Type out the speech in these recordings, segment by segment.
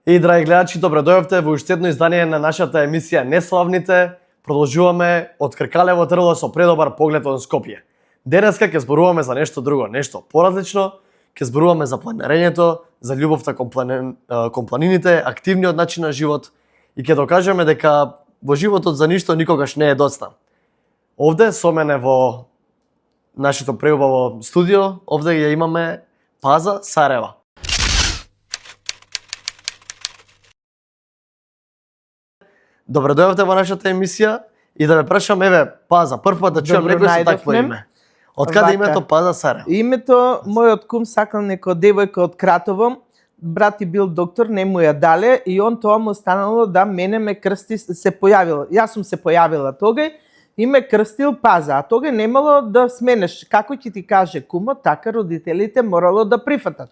И драги гледачи, добре дојавте во уште едно издание на нашата емисија Неславните. Продолжуваме од Кркалево дрво со предобар поглед од Скопје. Денеска ќе зборуваме за нешто друго, нешто поразлично. Ќе зборуваме за планинарењето, за љубовта кон планините, активниот начин на живот и ќе докажеме дека во животот за ништо никогаш не е доста. Овде со мене во нашето преубаво студио, овде ја имаме Паза Сарева. Добре дојавте во нашата емисија и да ве прашам, еве, Паза, прв пат да чуам некој со такво име. Од каде името Паза Сарева? Името, мојот кум сакал некоја девојка од Кратово, брат и бил доктор, не му ја дале и он тоа му останало да мене ме крсти, се појавил. Јас сум се појавила тогај и ме крстил Паза, а тогај немало да сменеш. Како ќе ти каже кумот, така родителите морало да прифатат.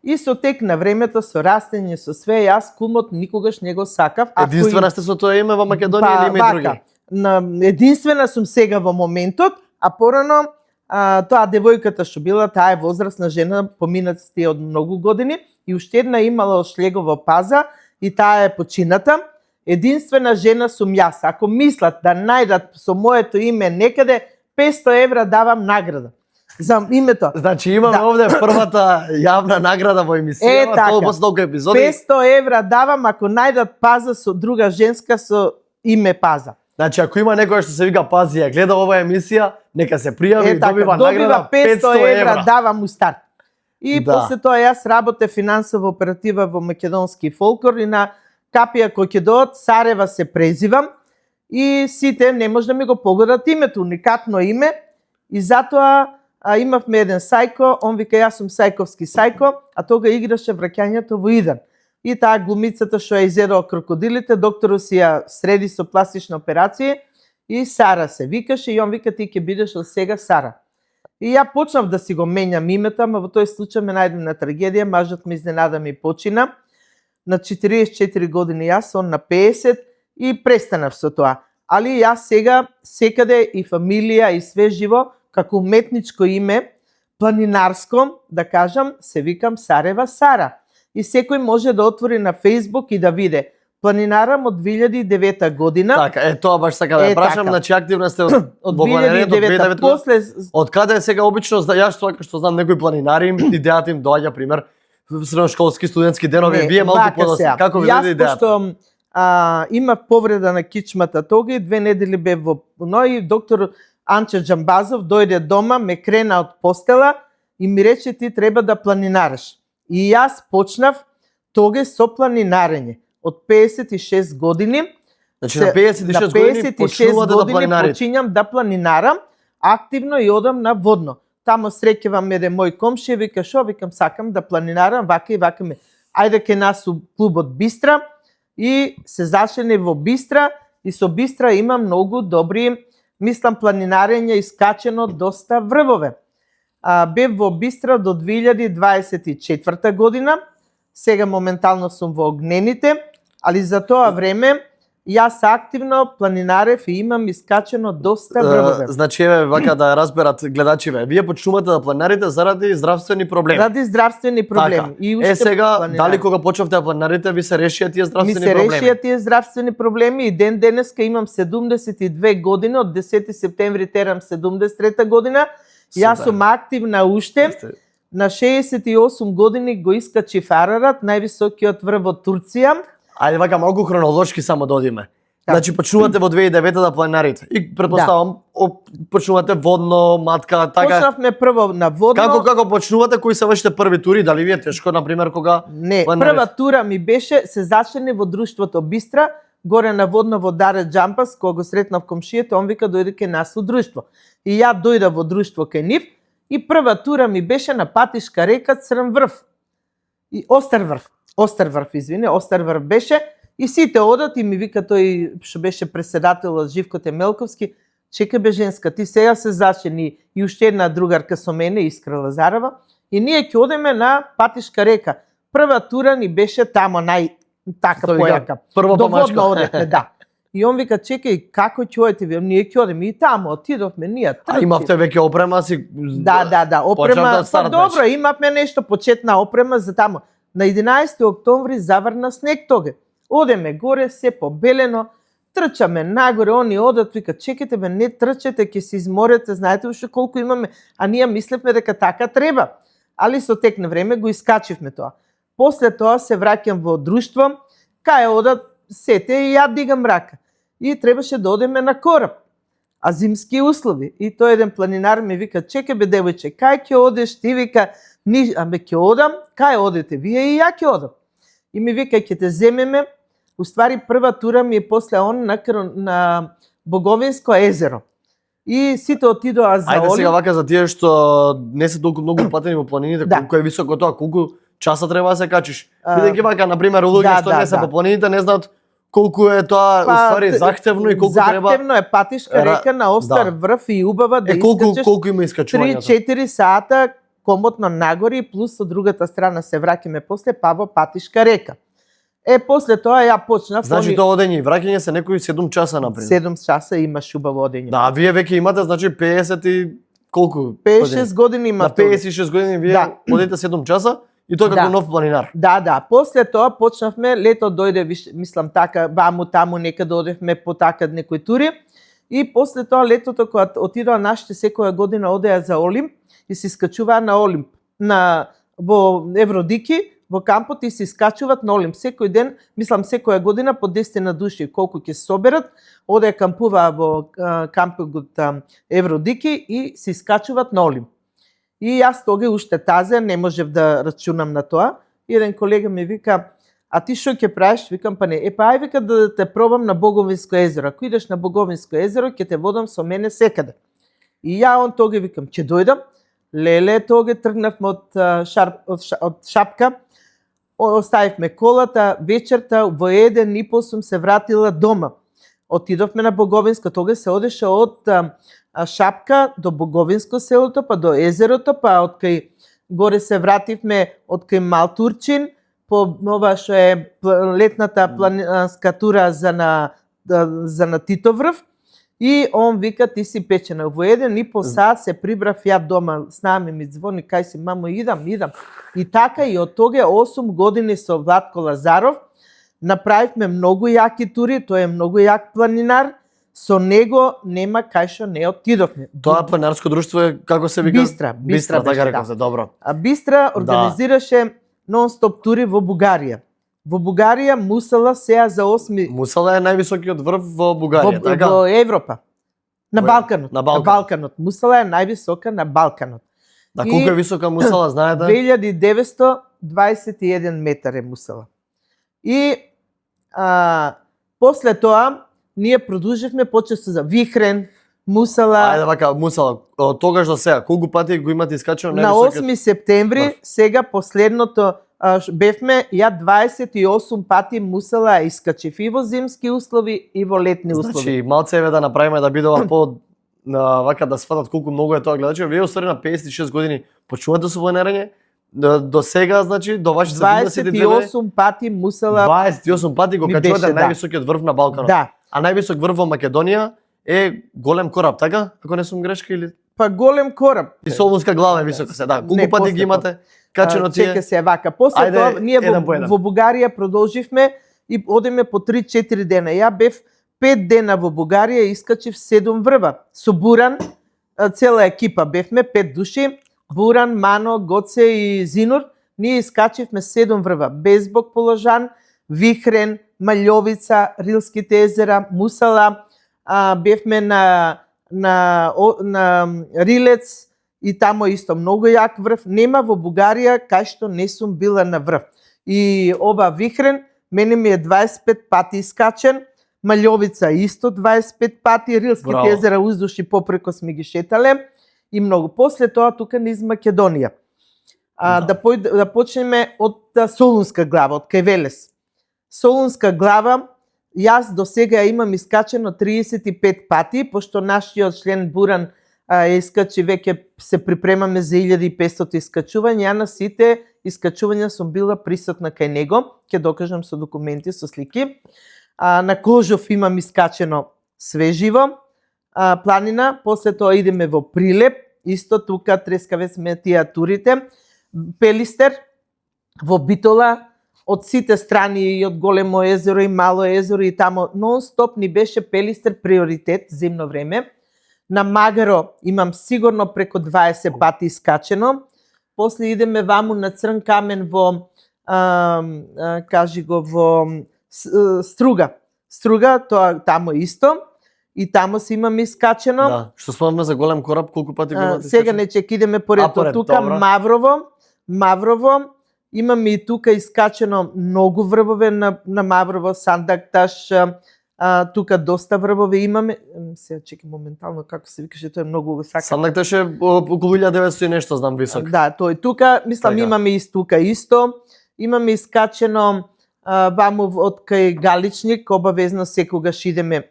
И со тек на времето, со растење, со све, јас кумот никогаш не го сакав. Единствена сте со тоа име во Македонија или има и други? Единствена сум сега во моментот, а порано тоа девојката што била, таа е возрастна жена, поминати од многу години, и уште една имала шлегово Паза, и таа е почината. Единствена жена сум јас. Ако мислат да најдат со моето име некаде, 500 евра давам награда за името. Значи имаме овде првата јавна награда во емисијава, тоа после толку епизоди. 500 евра давам ако најдат Паза со друга женска со име Паза. Значи ако има некој што се вика Пази ја гледа оваа емисија, нека се пријави и добива награда 500 евра. Давам у старт. И после тоа јас работев финансова оператива во македонски фолклор и на Капија кој ќе дојдат, Сарева се презивам и сите не може да ми го погодат името, уникатно име и затоа имавме еден сајко, он вика јас сум сајковски сајко, а тога играше враќањето во Идан. И таа глумицата што ја изедоа крокодилите, докторот си ја среди со пластична операција и Сара се викаше и он вика ти ќе бидеш од сега Сара. И ја почнав да си го менјам името, ама во тој случај ме најде на трагедија, мажот ми изненада ми почина. На 44 години јас, он на 50 и престанав со тоа. Али јас сега секаде и фамилија и све живо како уметничко име, планинарско, да кажам, се викам Сарева Сара. И секој може да отвори на Facebook и да види. Планинарам од 2009 година. Така, тоа баш сака да прашам, значи активна сте од 2009 после. Од каде сега обично, јас тоа што знам некои планинари, идејата им доаѓа пример средношколски студентски денови, вие малку подоста. Како ви дојде идејата? Јас пошто има повреда на кичмата тоги, 2 недели бев во ној, доктор Анче Џамбазов дојде дома, ме крена од постела и ми рече ти треба да планинариш. И јас почнав тоге со планинарење. Од 56 години, значи на 56 години почнувате да планинарите. Почињам да планинарам активно и одам на водно. Тамо среќавам еден мој комшија, вика шо, викам сакам да планинарам, вака и вака ми. Ајде ке нас у клубот Бистра и се зашени во Бистра и со Бистра имам многу добри, мислам, планинарење искачено доста врвове. Бев во Бистра до 2024 година, сега моментално сум во Огнените, али за тоа време јас активно планинарев и имам искачено доста врвове. Значи, еве, вака да разберат гледачиве, вие почнувате да планинарите заради здравствени проблеми. Ради здравствени проблеми. Така. И сега, дали кога почнавте да планинарите, ви се решија тие здравствени проблеми? Ми се решија тие здравствени проблеми и ден денеска имам 72 години, од 10 септември терам 73 година. Јас сум активна уште. На 68 години го искачи Арарат, највисокиот врв од Турција. Ајде вака малку хронолошки само додиме. Значи почнувате во 2009 да планинарите. И претпоставам почнувате водно, матка, така. Почнавме прво на водно. Како почнувате, кои се вашите први тури? Дали ви е тешко на пример кога Не, прва тура ми беше се зачени во друштвото Бистра, горе на водно во Даре Џампас, кога го сретнав комшијата, он вика дојде ке нас во друштво. И ја дојдов во друштво ке нив и прва тура ми беше на Патишка река Црн врв. И Остар врв беше и сите одат и ми вика тој што беше председателот Живко Темелковски, чека бе женска, ти сега се зачени и уште една другарка со мене, Искра Лазарова, и ние ќе одеме на Патишка река. Прва тура ни беше тамо така појака. Прво доводно одевме, да. И он вика, чекај, како ќе одите ви? Ние ќе одеме и тамо, отидовме ние. А имавте веќе опрема си? Да, опрема. Па добро, имавме нешто почетна опрема за тамо. На 11 октомври заврна снег тоге. Одеме горе, се побелено, трчаме нагоре, они одат, вика, чекайте бе, не трчете, ќе се изморете, знаете уште колку имаме, а ние мислевме дека така треба. Али со тек на време го искачивме тоа. После тоа се враќам во друштво, кај одат сете и ја дигам рака. И требаше да одеме на кораб. А зимски услови. И тој еден планинар ми вика, чекај бе девојче, кај ќе одеш? Ти вика, абе ќе одам, кај одете вие и ја ќе одам. И ми вика, ќе те земеме. Уствари прва тура ми е после он на Боговинско езеро. И сите отидоа за Ајде Олимп. сега вака за тие што не се толку многу патени во планините, Да. колку е високо тоа, колку часа треба да се качиш. Бидејќи вака, на пример, луѓе да, што да, не се да. по планините не знаат колку е тоа уствари захтевно и колку треба. Захтевно е патишка река на остар врв и убава да колку искачеш колку има искачувањето. 3-4 сата комотно нагоре и плюс со другата страна се враќаме после па во патишка река. После тоа ја почнав. Значи тоа одење и враќање се некои 7 часа например. 7 часа имаш убаво одење. Да, вие веќе имате значи 50 и колку? 5-6 години има. На 56 години вие Да. одите 7 часа и тоа како Да. нов планинар. Да. После тоа почнавме, лето дојде, мислам така, ваму таму некаде одевме по така некои тури. И после тоа летото кога отидоа нашите секоја година одеа за Олимп и се искачуваа на Олимп, во Евродики, во кампот и се искачуваат на Олимп. Секој ден, мислам секоја година по 10 на души колку ќе се соберат, одеа кампуваа во кампот Евродики и се искачуваат на Олимп. И јас тога уште тазе не можев да рачунам на тоа. Еден колега ми вика, а ти што ќе правиш? Викам, па не. Ај вика да те пробам на Боговинско езеро. Ако идеш на Боговинско езеро, ќе те водам со мене секаде. И ја он тога викам, ќе дојдам. Леле, тога тргнавме од Шапка. Оставивме колата, вечерта во 1:30 сум се вратила дома. Отидовме на Боговинско, тога се одеше од Шапка до Боговинско селото, па до езерото, па од кај горе се вративме од кај Малтурчин, по ова што е летната планинска тура за на Титоврв. И он вика, ти си печена. Во 1:30 саат се прибрав ја дома, снаме ми звони, кај си, мамо, идам. И така и од тога 8 години со Владко Лазаров направивме многу јаки тури, тој е многу јак планинар, со него нема кај што не отидовме. Тоа планинарско друштво е како се вика? Бистра така беше, реков се, добро. А Бистра организираше нон-стоп тури во Бугарија. Во Бугарија Мусала сеа за 8... Мусала е највисокиот врв во Бугарија, така? Во Европа. На Балканот. На Балканот. Мусала е највисока на Балканот. Да, колку е висока Мусала, знаете? 2921 метар е Мусала. И после тоа ние продолживме почесто за Вихрен, Мусала. Ајде вака, Мусала, од тогаш до сега, колку пати го имате искачено На 8 септември, сега последното бевме, ја 28 пати Мусала искачив и во зимски услови и во летни услови. Значи, малце еве да направиме да биде по вака да сватат колку многу е тоа гледачи. Вие уствари на 56 години почнувате со планирање? До сега, значи, до вашите 28 пати Мусала. 28 пати го качувате највисокиот врв на Балканот. Да. А највисок врв во Македонија е голем кораб, така? Ако не сум грешка или Па голем кораб. и Солунска глава е висока се, да. Колку пати ги имате качено тие? Чека се вака. После Ајде, тоа ние еден по еден. во Бугарија продолживме и одиме по 3-4 дена. Ја бев 5 дена во Бугарија и искачив 7 врва. Со Буран, цела екипа бевме 5 души. Буран, Мано, Гоце и Зинур. Ние искачивме 7 врва. Безбок Положан, Вихрен, Маљовица, Рилските езера, Мусала. Бевме на Рилец и тамо исто многу јак врв. Нема во Бугарија кај што не сум била на врв. И ова Вихрен мене ми е 25 пати искачен. Маљовица исто 25 пати, Рилските езера уздуш и попреко сме ги шетале и многу. После тоа тука низ Македонија. Да почнеме од Солунска глава, од кај Велес. Солунска глава, јас до сега имам искачено 35 пати, пошто нашиот член Буран искачи, веќе се припремаме за 1500 искачувања, ја на сите искачувања сум била присутна кај него, ќе докажам со документи, со слики. На Кожов имам искачено свеживо планина, после тоа идеме во Прилеп, исто тука трескаве сме тие турите. Пелистер, во Битола, од сите страни, и од Големо езеро и Мало езеро, и тамо нон-стоп ни беше Пелистер приоритет зимно време. На Магаро имам сигурно преку 20 пати искачено. После идеме ваму на Црн камен во кажи го во Струга. Струга, тоа тамо исто. И тамо се имаме искачено. Да, што спомнавме за голем кораб, колку пати го имате? Сега не чек, идеме поред тука. добро. Маврово. Имаме и тука искачено многу врвове на Маврово, Сандакташ, тука доста врвове имаме. Сега чекам моментално како се викаше, тоа е многу високо. Сандакташ е околу 1900 и нешто, знам, висок. Да, тој тука, мислам Така. имаме и тука исто. Имаме искачено ваму од кај Галичник, обавезно секогаш идеме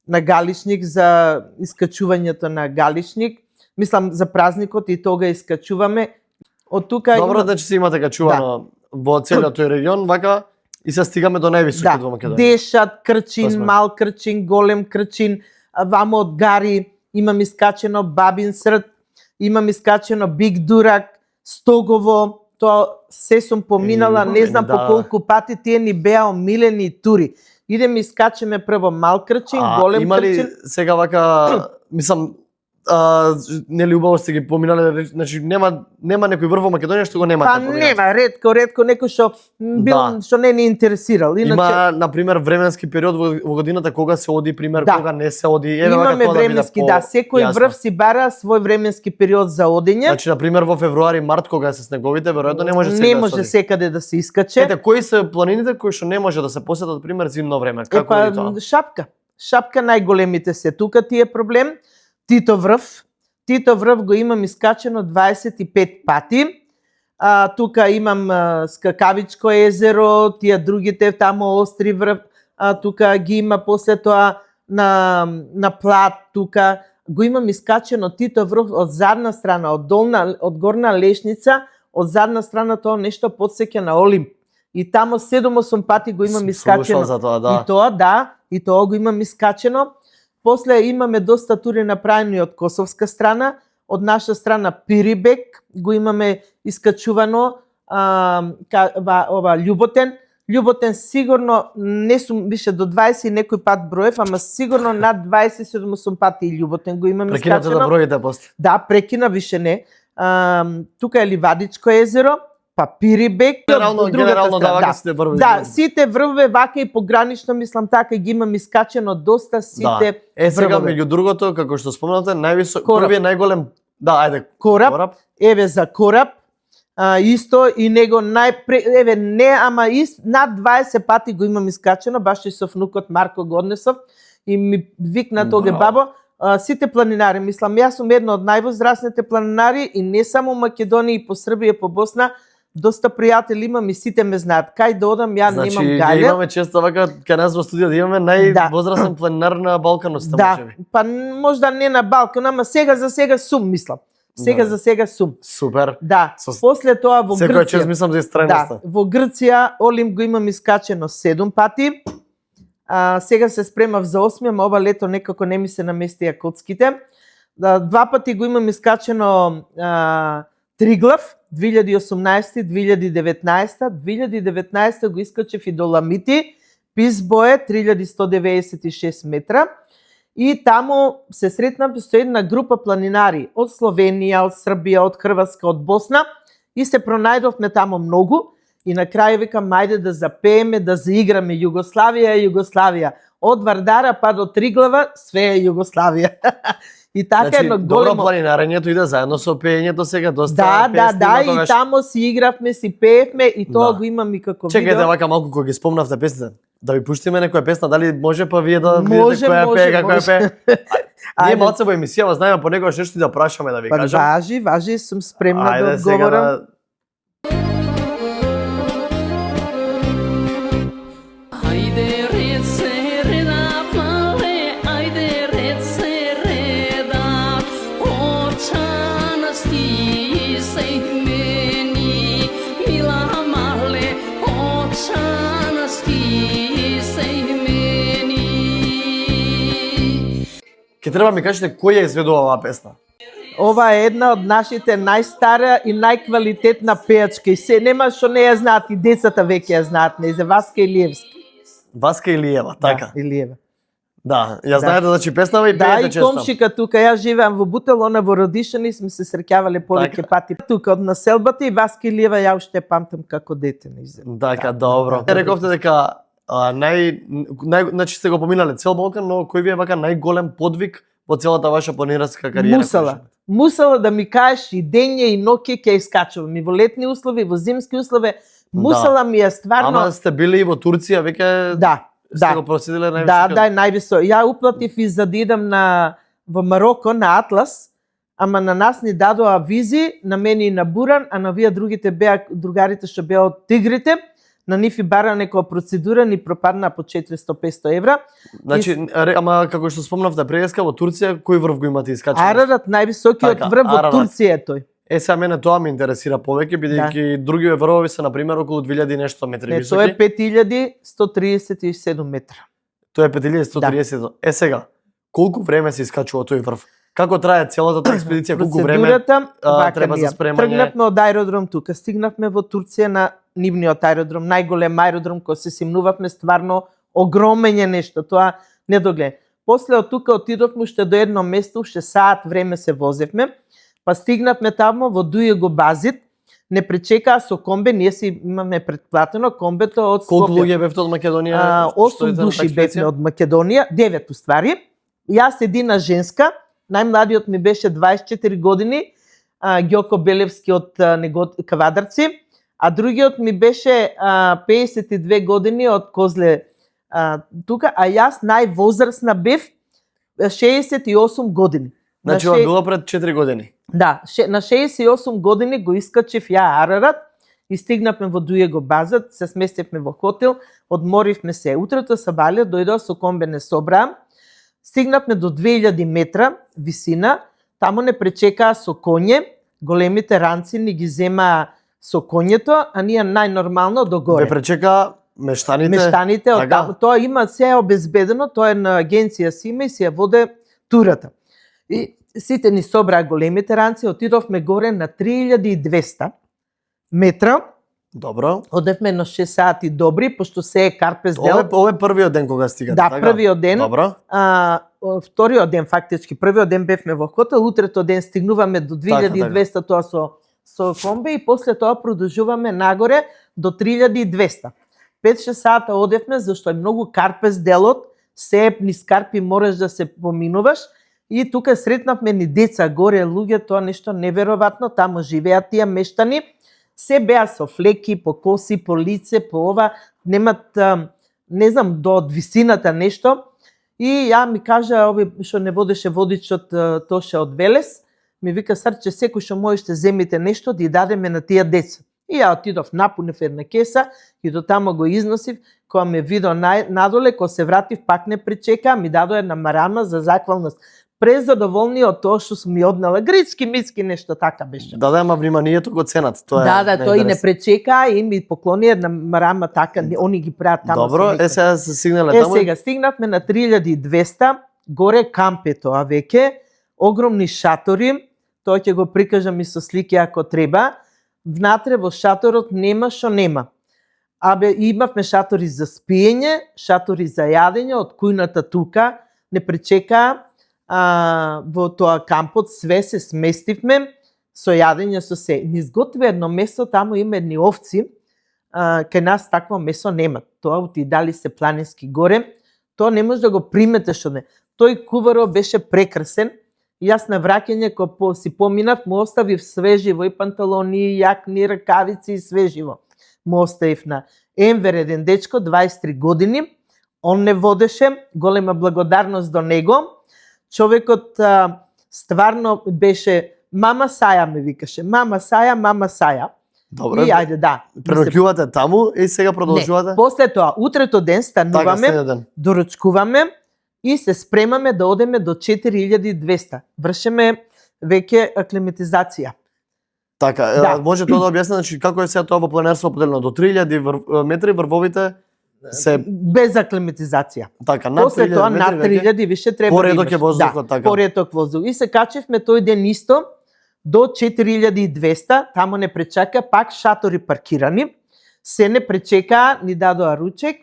на Галичник за искачувањето на Галичник. Мислам за празникот и тога искачуваме. Од тука Добро, значи се имате качувано во целиот тој регион, вака, и се стигаме до највисокот во Македонија. Дешат, Крчин, Тоа сме. Мал Крчин, Голем Крчин, вамо од Гари имам искачено Бабин Срд, имам искачено Биг Дурак, Стогово, тоа се сум поминала, не знам по колку пати, тие ни беа омилени тури. Идеме искачеме прво Мал Крчин, Голем има ли Крчин. сега вака, мислам, нели убаво сте ги поминале, значи нема некој врв во Македонија што го немате? Па нема, ретко некој што бил, што не ни интересирал. Иначе Има, например, временски период во годината кога се оди, пример, Да. кога не се оди. Еве имаме вака тоа временски, да биде секој по-јасно. врв си бара свој временски период за одење. Значи, например, во февруари, март, кога се снеговите, веројатно не може Не може секаде да се искаче. Ете, кои се планините кои што не може да се посетат, пример, зимно време? Како е тоа? Шапка. Шапка најголемите се тука тие проблем. Тито врв го имам искачено 25 пати. Тука имам Скакавичко езеро, тие другите тамо Остри врв, тука ги има после тоа на Плат тука. Го имам искачено Тито врв од задна страна, од горна лешница, од задна страна тоа нешто подсеќа на Олимп. И тамо 7-8 пати го имам искачено. За тоа, да. И тоа го имам искачено. После имаме доста тури направени од косовска страна, од наша страна Пирибек го имаме искачувано, ова Љуботен. Љуботен сигурно не сум више до 20 и некој пат броев, ама сигурно над 27 пати и Љуботен го имаме искачено. Прекинате да броите после. Да, прекина више не. Тука е Ливадичко езеро, па Пирибек, Генерално да, вака сите врвови. Да, сите врвове вака и погранично, мислам така, ги имам искачено доста сите сега врвове. меѓу другото, како што спомнате, највисок, Кораб. првиот најголем, да, ајде, Кораб. Еве за кораб, исто и него над 20 пати го имам искачено, баш и со внукот Марко Годнесов и ми викна тоге бабо, сите планинари, мислам, јас сум една од највозрасните планинари и не само Македонија и по Србија и по Босна, доста пријатели имам и сите ме знаат. Кај да одам, ја Значи, немам гајле. имаме често вака кај нас во студио да имаме највозрасен планинар на Балканот, Да, па можда не на Балкан, ама за сега сум, мислам. За сега сум. Супер. Да, после тоа во Секој час Грција. мислам за истрајноста. Да, во Грција Олимп го имам искачено 7 пати. Сега се спремав за 8, ама ова лето некако не ми се наместија коцките. 2 пати го имам искачено Триглав, 2018, 2019. 2019 го искачев и Доламити, Пизбое, 3196 метра. И таму се сретнав со една група планинари од Словенија, од Србија, од Хрватска, од Босна и се пронајдовме таму многу и на крај викам ајде да запееме, да заиграме Југославија. Од Вардара па до Триглава све е Југославија. И така Значи, едно добро големо планинарењето иде заедно со пеењето сега доста Да, и тамо си игравме, си пеевме и тоа го имам и како видео. Чекајте вака малку кога ги спомнавте песните. Да ви пуштиме некоја песна, дали може па вие да видите која пее, како ја пее. Ние малце во емисијава знаеме понекогаш нешто и да прашаме да ви кажам. Важи, сум спремна да одговорам. Ке треба ми кажете кој ја изведува оваа песна. Ова е една од нашите најстара и најквалитетна пејачка и се нема што не ја знаат и децата веќе ја знаат, не за Васка Илиевски. Васка Илиева, така. Да, Илиева. Да, ја знаете значи песнава и Да, пеете и често. комшика тука, јас живеам во Бутел, она во Родишани, сме се среќавале повеќе Така. пати тука од населбата и Васка Илиева ја уште памтам како дете наизем. Така, добро. Рековте дека значи сте го поминале цел Балкан, но кој ви е вака најголем подвиг во целата ваша планинарска кариера? Мусала. Мусала да ми кажеш и дење и ноќе ќе искачувам и во летни услови, и во зимски услови. Мусала ми е стварно. Ама сте били и во Турција, веќе Да, сте да. го проседиле највисоко. Да, највисоко. Ја уплатив и за да идам во Мароко на Атлас, ама на нас ни дадоа визи, на мене и на Буран, а на вие другите беа другарите што беа од Тигрите, на нив и бара некоја процедура, ни пропадна по 400-500 евра. Значи, ама како што спомнавте преска во Турција, кој врв го имате искачено? Арарат највисокиот Така, врв во Арарат. Турција е тој. Сега мене тоа ме интересира повеќе, бидејќи други врвови се на пример околу 2000 нешто метри Не, високи. тоа е 5137 метра. Тоа е 5130. Сега, колку време се искачува тој врв? Како трае целата таа експедиција, колку време? Процедурата вака треба ми за е. спремање? Тргнавме од аеродром тука, стигнавме во Турција на нивниот аеродром, најголем аеродром кој се симнувавме, стварно огромен е нешто, тоа недоглед. После од тука отидовме уште до едно место, уште саат време се возевме, па стигнавме таму во Дујего Базит, не пречекаа со комбе, ние си имаме предплатено комбето од Колку Скопје. луѓе бевте од Македонија? 8 души бевме од Македонија, 9 уствари. Јас едина женска, најмладиот ми беше 24 години, Ѓоко Белевски од Квадарци, а другиот ми беше 52 години од Козле тука, а јас највозрасна бев 68 години. Значи, ова било пред 4 години. Да, на 68 години го искачив ја Арарат и стигнавме во Дујего Базат, се сместивме во хотел, одморивме се. Утрото сабале дојдоа со комбе не собраа, стигнавме до 2000 метра висина, таму не пречекаа со коње, големите ранци ни ги земаа со коњето, а ние најнормално до горе. Ве пречека мештаните. Мештаните од така? таму, тоа има се обезбедено, тоа е на агенција Сима и си ја воде турата. И сите ни собраа големите ранци, отидовме горе на 3200 метра. Добро. Одевме на 6 сати добри, пошто се е Карпес дел. Ова е првиот ден кога стигате, Да, така? првиот ден. Добро. Вториот ден фактички, првиот ден бевме во хотел, утрето ден стигнуваме до 2200 тоа со комбе и после тоа продолжуваме нагоре до 3200. 5-6 сата одевме зашто е многу Карпес делот, се е низ Карпи мораш да се поминуваш и тука сретнавме ни деца горе, луѓе, тоа нешто неверојатно, таму живеат тие мештани. Се беа со флеки, по коси, по лице, по ова, немат, не знам, до од висината нешто. И ја ми кажа, овој што не водеше водичот Тоше од Велес, ми вика, Сарче, секој што можете земите нешто, да ја дадеме на тие деца. И ја отидов, напунев една кеса и до тамо го износив, кога ме видо надоле, кога се вратив, пак не пречека, ми дадо една марама за заквалност. Презадоволни од тоа што сум ми однела. Грички, миски, нешто така беше. Да, ама вниманието го ценат. Тоа Да, тој и не пречека и ми поклони една марама така, они ги прават таму. Добро, сега се стигнале таму. Сега стигнавме на 3200, горе камп е тоа веќе, огромни шатори, тоа ќе го прикажам и со слики ако треба. Внатре во шаторот нема што нема. Имавме шатори за спиење, шатори за јадење, од кујната тука, не пречекаа. Во тоа кампот све се сместивме со јадење со се. Ни изготви едно месо, таму има едни овци, кај нас такво месо нема. Тоа отидали се планински горе, тоа не може да го приметеш од не. Тој куваро беше прекрасен. Јас на враќање кога си поминав, му оставив свеживо и панталони, и јакни, ракавици и свеживо. Му оставив на Енвер, еден дечко, 23 години. Он не водеше, голема благодарност до него. Човекот стварно беше мама Саја ме викаше. Мама Саја. Добро. И ајде, да. Преноќувате таму и сега продолжувате? Не, после тоа, утрето ден стануваме, така, доручкуваме и се спремаме да одеме до 4200. Вршиме веќе аклиматизација. Така, Да. може тоа да објасни, значи како е сега тоа во планинарство поделено до 3000 метри врвовите се без аклиматизација. така над После 3000 тоа метри над веќе 3000 више треба поредок да е имаш. воздухот, Да, така. поредок воздух. И се качевме тој ден исто до 4200, тамо не пречака, пак шатори паркирани, се не пречека, ни дадоа ручек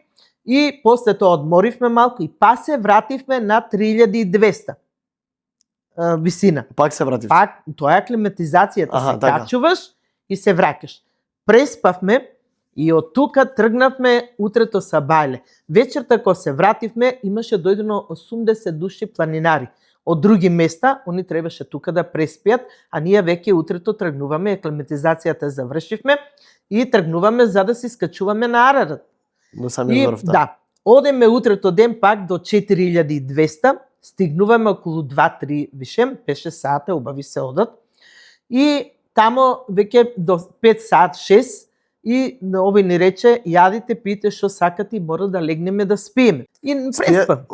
и после тоа одморивме малку и па се вративме на 3200 висина. Пак се вратив. Пак, тоа е климатизацијата, се така. качуваш и се враќаш. Преспавме и од тука тргнавме утрето са бајле. Вечерта кога се вративме, имаше дојдено 80 души планинари. Од други места, они требаше тука да преспијат, а ние веќе утрето тргнуваме, климатизацијата завршивме и тргнуваме за да се скачуваме на Арарат. До самиот врв, да, одеме утрето ден пак до 4200, стигнуваме околу 2-3 више, 5-6 сата, убави се одат. И тамо веќе до 5 сат, 6, и овој ни рече, јадите, пиете што сакате и мора да легнеме да спиеме. И преспам.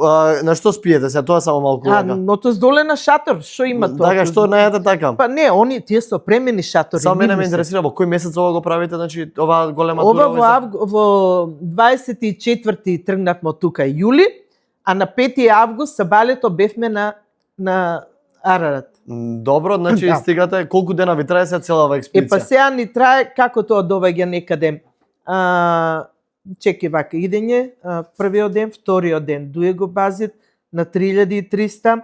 На што спиете? Се тоа само малку така. Ното доле на шатор, што има тоа? Така, што најдете така? Па не, тие со премени шатори. Само мене ме интересира во кој месец ова го правите, значи ова голема тура? Ова во 24 тргнавме од тука јули, а на 5 август са балето бевме на Арарат. Добро, значи Да. стигате, колку дена ви трае се целава експедиција? Па сега ни трае како тоа доваѓа некаде. Чеки вака идење, првиот ден, вториот ден, Дуего Базит на 3300,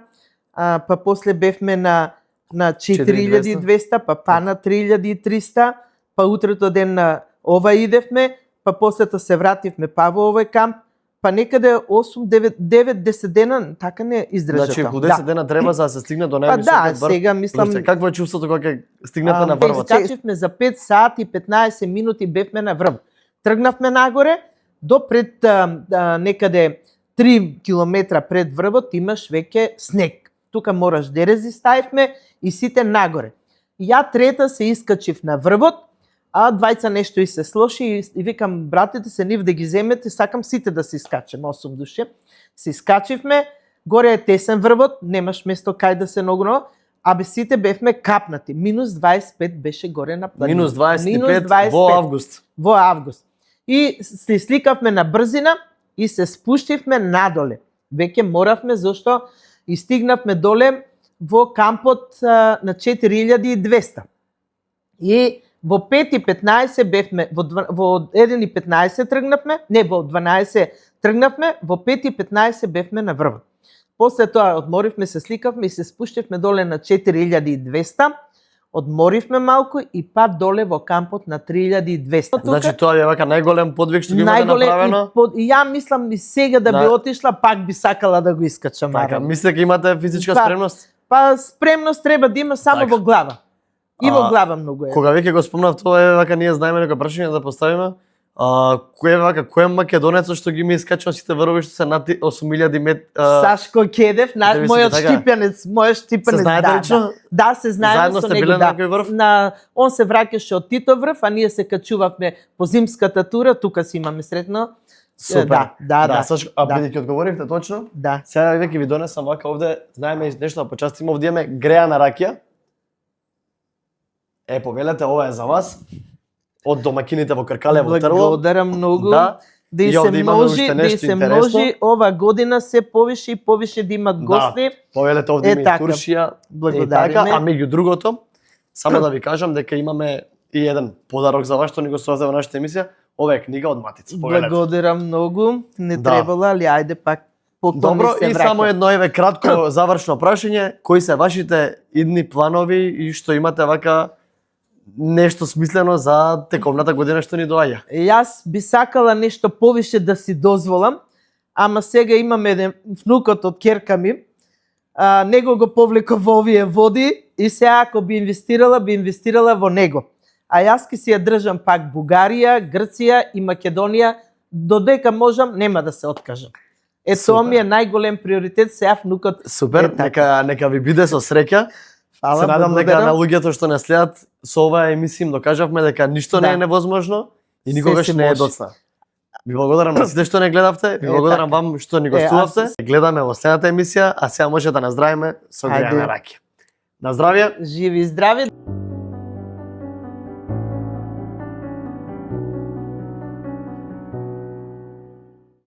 па после бевме на 4200, па на 3300, па утрето ден на ова идевме, па после се вративме па во овој камп, па некаде 8-9-10 дена, така не издржа. Значи, околу 10 дена треба за да се стигне до Па највисокиот да, сега мислам... Какво е чувството кога ќе стигнете на врвот? Скачивме за 5 сати и 15 минути, бевме на врв. Тргнавме нагоре, до пред некаде 3 километра пред врвот имаш веќе снег. Тука мораш дерези ставивме и сите нагоре. Ја трета се искачив на врвот, а двајца нешто и се слоши и викам, братите се нив да ги земете, сакам сите да се искачеме, 8 души. Се искачивме, горе е тесен врвот, немаш место кај да се ногно, а сите бевме капнати. Минус 25 беше горе на планина. Минус 25 во август. Во август. И се сликавме на брзина и се спуштивме надоле. Веќе моравме, зашто и стигнавме доле во кампот на 4200. И во 5:15 бевме, во 1:15 тргнавме, не, во 12 тргнавме, во 5:15 бевме на врвот. После тоа одморивме, се сликавме и се спуштивме доле на 4200, одморивме малку и па доле во кампот на 3200. Значи тоа е вака најголем подвиг што ги имате направено? И ја мислам и сега да би отишла, пак би сакала да го искачам. Така, мислите дека имате физичка спремност? Па спремност треба да има само во глава. И во глава многу е. Кога веќе го спомнав тоа е вака ние знаеме некој прашање да поставиме. Кој е македонецот што ги ми искачува сите врвови што се над 8000 метри? Сашко Кедев, мојот штипенец, Се знаете лично? Да, се знаеме со него, на некој врв? Он се враќаше од Тито врв, а ние се качувавме по зимската тура, тука си имаме сретно. Супер. Да. Сашко, бидејќи одговоривте точно? Да. Сега веќе ви донесам вака овде, знаеме нешто да почастиме, овде имаме греана ракија. Повелете, ова е за вас. Од домакините во Кркалево Трво. Благодарам многу. Да. Да и се множи ова година се повише и повише да имат гости. Да, повелете овде има и туршија. Благодариме. А меѓу другото, само да ви кажам дека имаме и еден подарок за вас што ни го создава нашата емисија. Ова е книга од Матица. Повелете. Благодарам многу. Не требало, али ајде пак потоа. Добро, и само едно кратко завршно прашање. Кои се вашите идни планови и што имате вака нешто смислено за текомната година што ни доаѓа? Јас би сакала нешто повише да си дозволам, ама сега имам еден внукот од ќерка ми, него го повлеков во овие води и сега ако би инвестирала во него. А јас ке си ја држам пак Бугарија, Грција и Македонија, додека можам, нема да се откажам. Тоа ми е најголем приоритет, сега внукот. Супер, нека ви биде со среќа. Фала, се надам дека благодарам. на луѓето што не следат со оваа емисија им докажавме дека ништо не е невозможно и никогаш не е доцна. Ви благодарам на сите што не гледавте, ви благодарам вам што ни гостувавте. Гледаме во следната емисија, а сега може да наздравиме со греана ракија. На здравје! Живи и здрави!